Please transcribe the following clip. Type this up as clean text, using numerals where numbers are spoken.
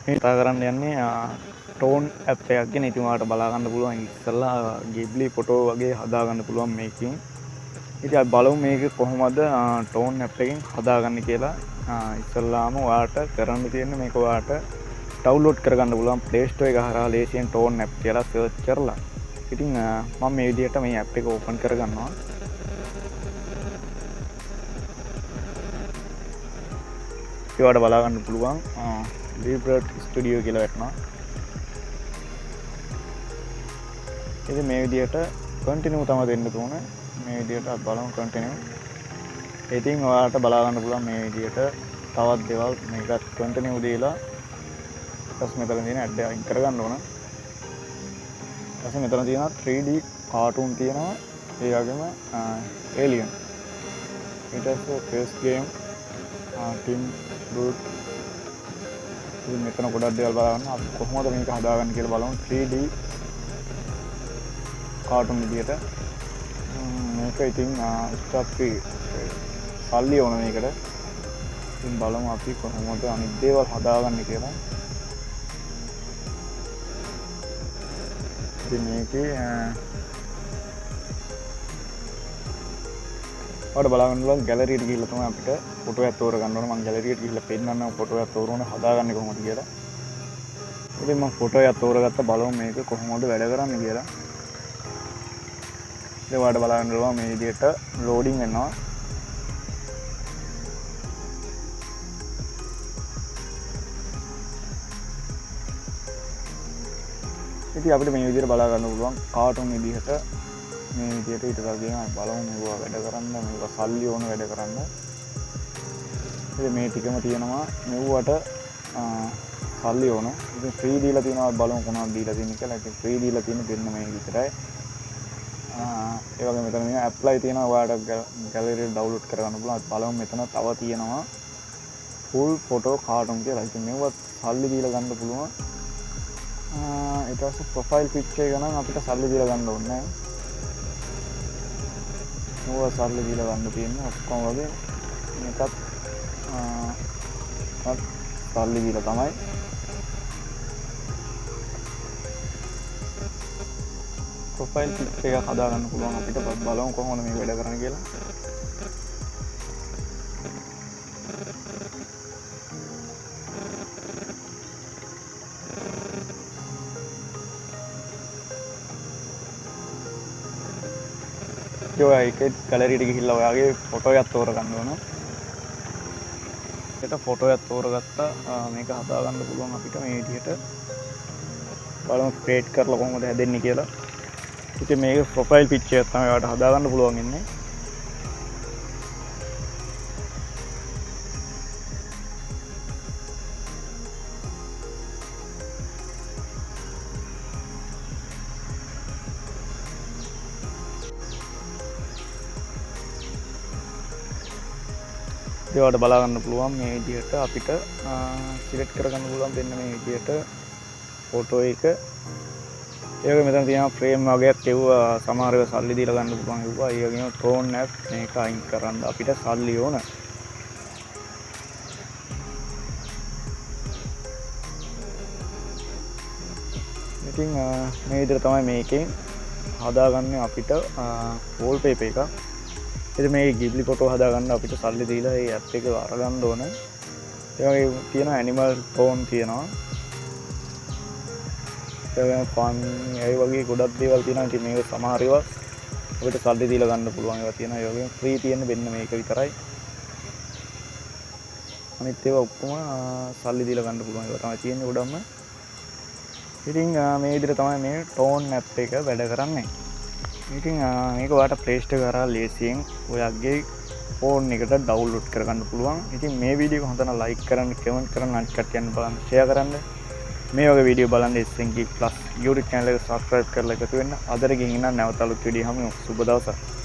මේ කතා කරන්න යන්නේ ටෝන් ඇප් එකක් ගැන. ඉතින් ඔයාලට බලා ගන්න පුළුවන් ඉස්සෙල්ලා Ghibli photo වගේ හදා ගන්න පුළුවන් මේකෙන්. ඉතින් අපි බලමු මේක කොහොමද ටෝන් ඇප් එකෙන් හදාගන්නේ කියලා. ඉස්සෙල්ලාම ඔයාලට කරන්න තියෙන්නේ මේක ඔයාලට ඩවුන්ලෝඩ් කරගන්න පුළුවන් Play Store එක හරහා ලේසියෙන් ටෝන් ඇප් කියලා සර්ච් කරලා. ඉතින් මම මේ විදිහට මේ ඇප් එක ඕපන් කරගන්නවා. ඒවට බලා ගන්න පුළුවන් Libret Studio කියලා වැටෙනවා. ඉතින් මේ විදිහට කන්ටිනියු තමයි දෙන්න ඕන. මේ විදිහට අපි බලමු කන්ටිනියු. ඉතින් ඔයාලට බලා ගන්න පුළුවන් මේ විදිහට තවත් දේවල් මේකත් කන්ටිනියු දීලා ඊට පස්සේ මෙතන තියෙන ඇඩ් එක අයින් කරගන්න ඕන. ඊට පස්සේ මෙතන තියෙනවා 3D cartoon තියෙනවා, ඒ වගේම alien. ඊට පස්සේ face game, team root. ඉතින් මෙතන ගොඩක් දේවල් බලා ගන්න. අපි කොහොමද මේක හදාගන්නේ කියලා බලමු 3D cartoon විදියට. මේක ඉතින් ස්ටොප් සල්ලි ඕන මේකට. ඉතින් බලමු අපි කොහොමද අනිත් දේවල් හදාගන්නේ කියලා. ඉතින් මේකේ ඔයාලට බලා ගන්න පුළුවන් ගැලරියට ගිහිල්ලා තමයි අපිට ෆොටෝ එකක් තෝරගන්න ඕන. මං ගැලරියට ගිහිල්ලා පෙන්නන්නම් ෆොටෝ එකක් තෝරන හදාගන්නේ කොහොමද කියලා. ඉතින් මං ෆොටෝ එකක් තෝරගත්තා, බලමු මේක කොහොමද වැඩ කරන්නේ කියලා. ඉතින් ඔයාලට බලා ගන්න පුළුවන් මේ විදිහට ලෝඩින් වෙනවා. ඉතින් අපිට මේ විදිහට බලා ගන්න පුළුවන් කාටුන් විදිහට මේ විදිහට. ඊට පස්සේ අපි බලමු මේවා වැඩ කරන්න, මේවා සල්ලි ඕන වැඩ කරන්න. ඉතින් මේ ටිකම තියෙනවා මෙව්වට සල්ලි ඕන. ඉතින් ෆ්‍රී දීලා තියෙනවා, අපි බලමු කොහොමද දීලා තියෙන්නේ කියලා. ඉතින් ෆ්‍රී දීලා තියෙන්නේ දෙන්න මේ විතරයි. ඒ වගේම මෙතන මේ ඇප්ලයි තියෙනවා, ඔයාලට ගැලරි ඩවුන්ලෝඩ් කරගන්න පුළුවන්. අපි බලමු මෙතන තව තියෙනවා ෆුල් ෆොටෝ කාටුන් කියලා. ඉතින් මෙව්වත් සල්ලි දීලා ගන්න පුළුවන්. ඊට පස්සේ ප්‍රොෆයිල් පික්චර් එක නම් අපිට සල්ලි දීලා ගන්න ඕනේ නෑ. මෙව්වා සල්ලි දීලා ගන්න තියෙන්නේ ඔක්කොම වගේ. මේකත් සල්ලි දීලා තමයි. ප්‍රොෆයිල් පික්චර් එකක් හදාගන්න පුළුවන් අපිට. බලමු කොහොමද මේ වැඩ කරන්නේ කියලා. ඉතින් ඔයා ඒකේ ගැලරියට ගිහිල්ලා ඔයාගේ ෆොටෝ එකක් තෝරගන්න ඕන. ඒකට ෆොටෝ එකක් තෝරගත්තා. මේක හදාගන්න පුළුවන් අපිට මේ විදිහට. බලමු ක්‍රියේට් කරලා කොහොමද හැදෙන්නේ කියලා. ඉතින් මේක ප්‍රොෆයිල් පික්චර් එකක් තමයි ඔයාලට හදාගන්න පුළුවන් ඉන්නේ. ඉතින් ඔයාලට බලා ගන්න පුළුවන් මේ විදිහට අපිට සිලෙක්ට් කරගන්න පුළුවන් දෙන්න මේ විදිහට ෆොටෝ එක. ඒ වගේම මෙතන තියෙනවා ෆ්‍රේම් වගේක් එව්වා සමහර ඒවා සල්ලි දීලා ගන්න පුළුවන් එව්වා. ඒ වගේම ටෝන් ඇප් මේක අයින් කරන්න අපිට සල්ලි ඕන. ඉතින් මේ විදිහට තමයි මේකෙන් හදාගන්නේ අපිට වෝල්පේපර් එකක්. ඉතින් මේ Ghibli photo හදාගන්න අපිට සල්ලි දීලා මේ ඇප් එක අරගන්න ඕන. ඒ වගේ තියෙනවා ඇනිමල් ටෝන් තියෙනවා. ඒ වගේම ෆන් ඒ වගේ ගොඩක් දේවල් තියෙනවා. ඉතින් මේක සමහර ඒවා අපිට සල්ලි දීලා ගන්න පුළුවන් ඒවා තියෙනවා. ඒ වගේම ෆ්‍රී තියෙන වෙන්න මේක විතරයි. අනිත් ඒවා ඔක්කොම සල්ලි දීලා ගන්න පුළුවන් ඒවා තමයි තියෙන්නේ ගොඩක්ම. ඉතින් මේ විදිහට තමයි මේ ටෝන් ඇප් එක වැඩ කරන්නේ. ඉතින් මේක ඔයාලට Play Store කරා ලේසියෙන් ඔයාගේ ෆෝන් එකට ඩවුන්ලෝඩ් කරගන්න පුළුවන්. ඉතින් මේ වීඩියෝ එක හොඳ නම් ලයික් කරන්න, කමෙන්ට් කරන්න, අනිත් කට්ටියන් බලන්න, ෂෙයා කරන්න. මේ වගේ වීඩියෝ බලන්න SNG Plus YouTube channel එක subscribe කරලා එකතු වෙන්න. අදට ගිහින් ඉන්නම්, නැවත අලුත් වීඩියෝ හමු. සුබ දවසක්.